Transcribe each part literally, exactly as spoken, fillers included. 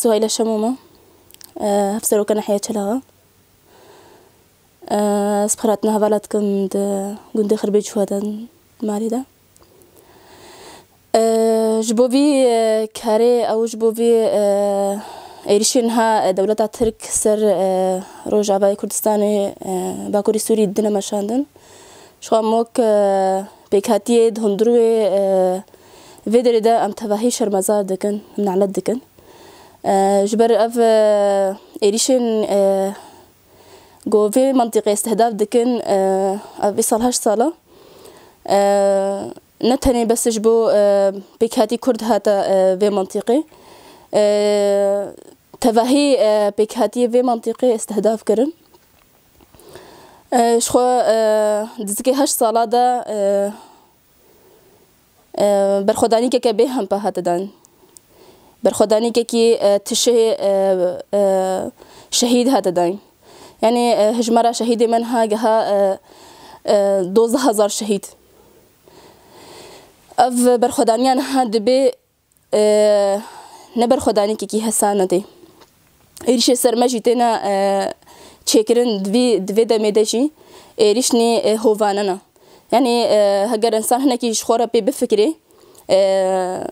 Suheyla Şemo me, e, hevseroka Nehiya Çelaxa. E, ez bi xwe re hatina hevala dikim di gundê Xirbê Cihwe de, malê de. E, ji bo vî, e, karê ew ji bo vî, e, êrîşên ha, e, dewleta Tirk ser, e, Rojavayê Kurdistanê, e, Bakurê Sûrî didine meşandin. Ji xwe em wek, e, pêkhatiyê di hundirê, e, vê derê de em tevahî şermezar dikin, em nelet dikin. E, ji ber ev, e, êrîşên, e, ku vê mentiqê îstihdaf dikin, e, ev vê sal heşt sal e. E, ne tenê bes ji bo, e, pêkhatî Kurd hate, e, vê mentiqê. E, tevahî, e, pêkhatiyê vê mentiqê îstihdaf kirin. E, ji xwe, e, di zikê heşt sala de, e, e, berxwedanîkeke bê hempa hate dan. Berxwedanîkekî, e, tişê, e, e, şehîd hate dan. Yanî, e, hijmara şehîdê me niha giha, e, e, dozdeh hezar şehîd. Ev berxwedaniya niha dibê, e, ne berxwedanîkekî hesane tê. Êrîşê ser me jî têne, e, çêkirin di vî, di vê demê de jî êrîşnî, e, hovane ne. Yanî, e, heger însan hinekî ji xwe re pê bifikirê, e,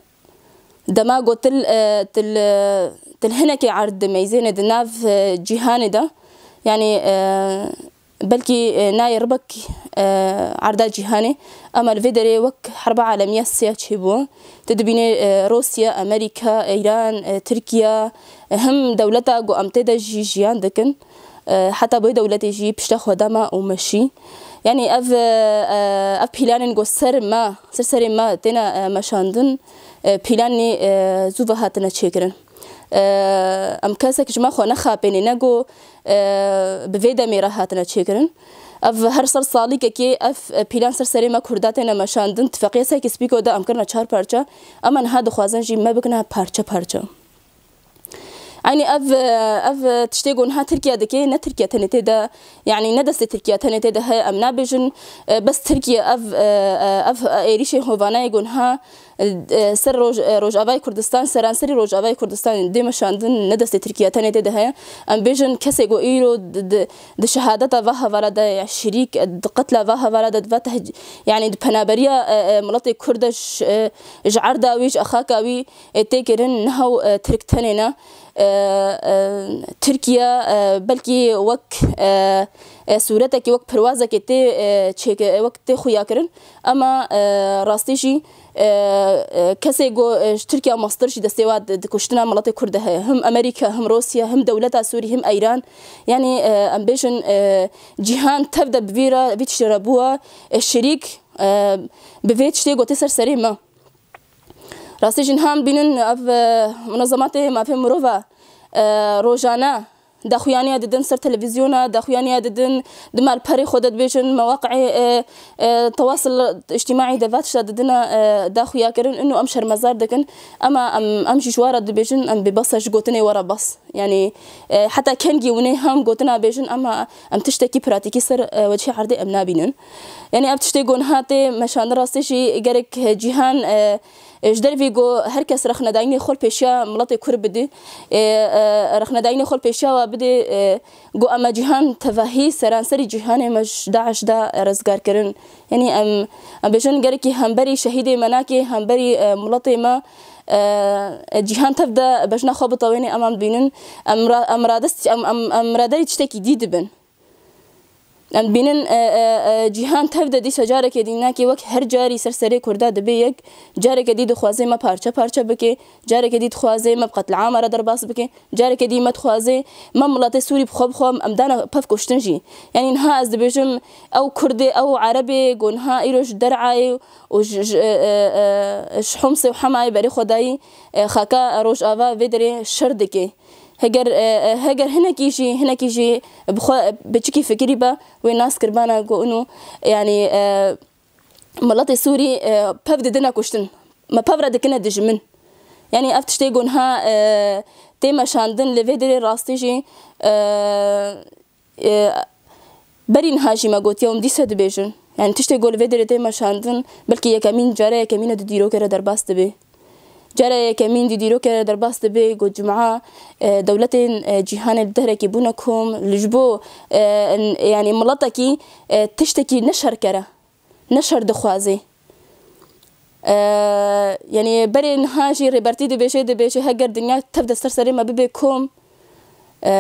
dema ku til, e, til, e, til hinekê erd dimeyzêne di nav, e, cîhanê de, yanî, e, belkî, e, nayê ribek, e, erda cîhanê, ema li vê derê wek herba alemiya sê ya çêbû. Tu dibînê, e, Rûsya, Amerîka, Îran, e, Tirkiye, e, him dewleta ku em tê de jî jiyan dikin, e, heta bo yê dewletê jî pişta xwe dema û meşî. Yanî ev, e, e, ev pîlanên ku ser me, ser serê me têne, e, meşandin, e, pîlanî, e, zû ve hatine çêkirin. E, em kesek ji me xwe nexapênê, ne ku, e, bi vê demê re hatine çêkirin. Ev her ser salîkekê ev, e, pîlan ser serê me Kurda têne meşandin, tifeqiyê Sykes-Picot de em kirine çar parça, ema niha dixwazin jî me bikine parçe parçe. Eynî ev, ev tiştê ku niha Tirkiye dike, ne Tirkiye tenê tê de, yanî ne destê Tirkiye tenê tê de heye, em nabêjin, e, bes Tirkiye ev, e, e, ev êrîşê hovane yê ku niha, e, ser Roj-, e, Rojavayê Kurdistan, seranserî Rojavayê Kurdistan dê meşandin, ne destê Tirkiye tenê tê de heye. Em bêjin kesê ku îro di, di, di şehadeta va hevala de ya şirîk, e, di qetla va hevala de, di va tehc-, yanî di penaberiya, e, e, miletê Kurd de ji, e, ji erda wî, ji xaka wî, e, tê kirin, niha, e, Tirk tenê ne. E, e, Tirkiye, e, belkî wek, e, e, sûretekî, wek pirwazekê tê, e, çêke-, wek tê xuya kirin. Ema, e, rastî jî, e, e, kesê ku, e, ji Tirkiye mastir jî destê wa di, di kuştina miletê Kurd de heye. Him Amerîka, him Rûsya, him dewleta Sûrî, him Îran. Yanî, e, em bêjin, e, cîhan tev de bi vî re, vî tiştê re bûye, e, şirîk, e, bi vê tiştê ku tê ser serê me. Rastî jî niha em bînin ev, e, munezematê mafê mirova, e, rojane daxuyaniya didin ser televîzyona, daxuyaniya didin di malperê xwe de dibêjin, mewaqi'ê, e, e, tewasil îctîmaî de va tişta didine, e, daxuya kirin, ino em şermezar dikin. Ema em, em jî ji wa re dibêjin, em bêbes e ji gotinê we re bas. Yanî, e, heta kengî hûn ê hem gotina bêjin, ema em tiştekî pratîkî ser, e, wecihê erdê em nabînin. Yanî ev tiştê ku niha tê meşandin rastî jî gerek, e, cîhan, e, e, ji dervî ku her kes rexnedayînê xwe li pêşiya miletê Kurd bidê, e, e, rexnedayînê xwe li pêşiya we bidê, e, ku em e cîhan tevahî seranserî cîhanê me ji DAIŞ de rizgar kirin. Yanî em, em bêjin gerekî hemberî şehîdê me nake, hemberî, e, miletê me, e, e, cîhan tev de bejna xwe bitewêne, em, em dibînin, em ra-, em radest-, em, em, em raderî tiştekî dî dibin. Em dibînin, e, e, e, cîhan tev de dîsa carekê dî nake, wek her carî ser serê Kurda dibe yek, careke dî dixwaze me parçe parçe bike, careke dî dixwaze me bi qetlîama re derbas bike. Carekê dî me dixwaze, me miletê Sûrî bi xwe bi xwe em dane pev kuştin jî. Yanî niha ez dibêjim, ew Kurdê, ew Erebê ku niha îro ji Der'ayê û ji, ji, e, e, e, ji Homsê û Hemayê berê xwe dayî, e, xaka Rojava vê derê şer dike. Heger, e, e, heger hinekî jî, hinekî jî bi xwe, e, biçikî fikirî be, wê nas kiribana ku ino, yanî, e, miletê Sûrî, e, pev didine kuştin. Me pev re dikine dijmin. Yanî ev tiştê ku niha, e, tê meşandin li vê derê rastî jî, e, e, berî niha jî me gotiye û em dîsa dibêjin. Yanî tiştê ku li vê derê tê meşandin, belkî yekemîn care, yekemîn e di dîrokê re derbas dibe. Cara yekemîn di dîrokê re derbas dibe ku cuma, e, dewletên, e, cîhanê li derekî bûne kom, li ji bo, e, n-, yanî miletekî, e, tiştekî ne şerkere, ne şer dixwaze. E, yanî berê niha jî Rêbertî dibêje, dibêje, heger dinya tev de ser serê me bibe kom, e,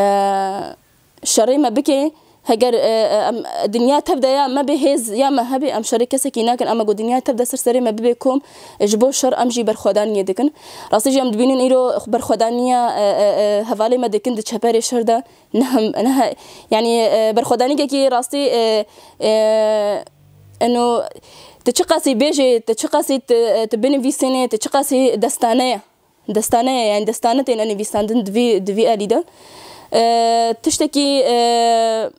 şerê me bike, heger, e, e, em, dinya tev de ya me bê hêz ya me hebe, em şerê kesekî nakin, ama ku dinya tev de ser serê me bibe kom, e, ji bo şer em jî berxwedaniyê dikin. Rastî jî em dibînin îro berxwedaniya, e, e, e, hevalê me dikin di çeperê şer de. Ne hem, ne he-, yanî, e, berxwedanîkekî rastî, e, e, eno, tu çiqasî bêjê, tu çiqasî tu, tu binivîsînê, tu çiqasî destane ye. Destane ye, yanî destane têne nivîsandin di vî, di vî alî de. E, tiştekî, e,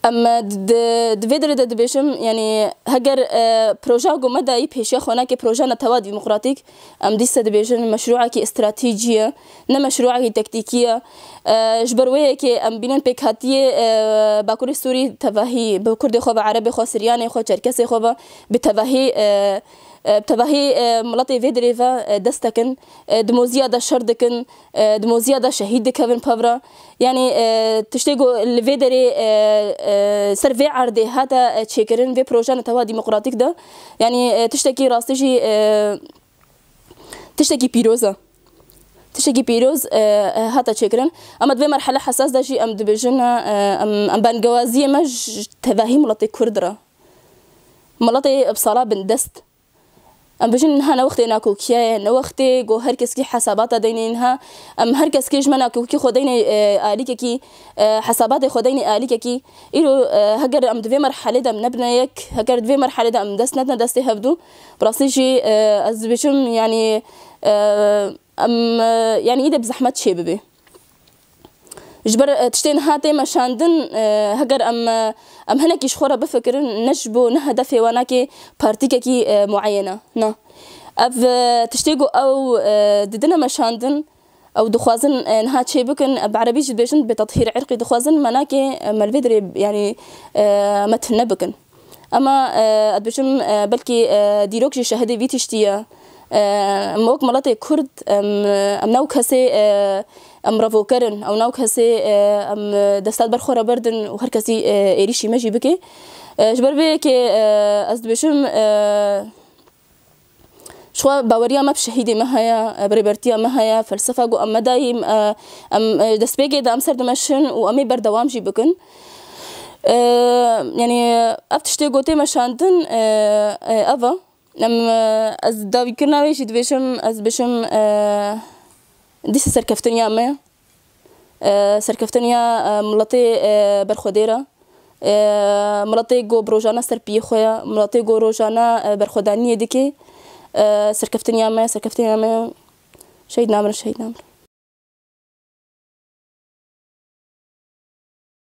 em di, di vê derê de dibêjim, yanî heger, e, proja ku me dayî pêşiya xwe nake, proja netewa demokratîk, em dîsa dibêjin meşrûekî stratejî ye, ne meşrûekî tektîkî ye. E, ji ber wê yekê em bînin pêkhatiyê, e, Bakurê Sûrî tevahî bi Kurdê xwe ve, Erebê xwe, Siryanê xwe, Çerkesê xwe ve bi tevahî, e, e, bi tevahî, e, miletê vê derê ve, e, dest dikin, e, di moziya de şer dikin, e, di moziya de şehîd dikevin pevra. Yanî, e, tiştê ku li vê derê, e, e, ser vê erdê hate, e, çêkirin, vê proje netewa demokratîk de. Yanî, e, tiştekî rastî jî, e, tiştekî pîroz e. Tiştekî pîroz, e, e, hate çêkirin. Ama di vê merhele hesas de jî em dibêjin, e, em, em bengewaziyê me ji tevahî miletê Kurd re. Miletê bi sala bindest. Em bijin niha ne wextê nakokiya ye, ne wextê ku her keskî hesabata deynê niha. Em her keskî ji me nakokî xwe deynê, e, alîkekî, e, hesabatê xwe deynê alîkekî. Îro, e, heger em di vê merhelê de em nebine yek, heger di vê merhelê de em dest nedine destê hevdû, bi rastî jî, e, ez dibêjim, yanî, e, em, e, yanî îde bi zehmet çê bibe. Ji ber, e, tiştê niha tê meşandin, e, heger em, e, em hinekî ji xwe re bifikirin, ne ji bo, ne hedefê wan nake partîkekî, e, mueyene. Na. Ev, e, tiştê ku ew, e, didine meşandin, ew dixwazin, e, niha çê bikin, e, bi erebî jî dibêjin bi tethîr irqî dixwazin, me nake, e, me li vê derê, yanî, e, me tune bikin. Ema, e, ez dibêjim, e, belkî, e, dîrok jî şahidê vî tiştî ye. E, em wek miletê Kurd, em, em nav kesê, e, em revoker in, ew nav kesê, e, em desta li ber xwe re berdin û her kesî, e, êrîşî me jî bike. E, ji ber vê yekê, e, ez dibêjim, e, Ji xwe baweriya me bi şehîdê me heye, bi rêbertiya me heye, felsefa ku em me dayî, em, e, em, e, destpêkê de em ser dimeşin û em ê berdewam jî bikin. E, yanî ev tiştê ku tê meşandin, e, e, ev e. Em, e, ez dawîkirina wê jî dibêjim, ez dibêjim, e, dîsa serkeftiniya me. E, serkeftiniya, e, miletê, e, berxwedêr e. E, miletê ku bi rojane ser piyê xwe ye, miletê ku rojane, e, berxwedaniyê dike. E, serkeftiniya me, serkeftiniya me. Şehîd namirin, şehîd namirin.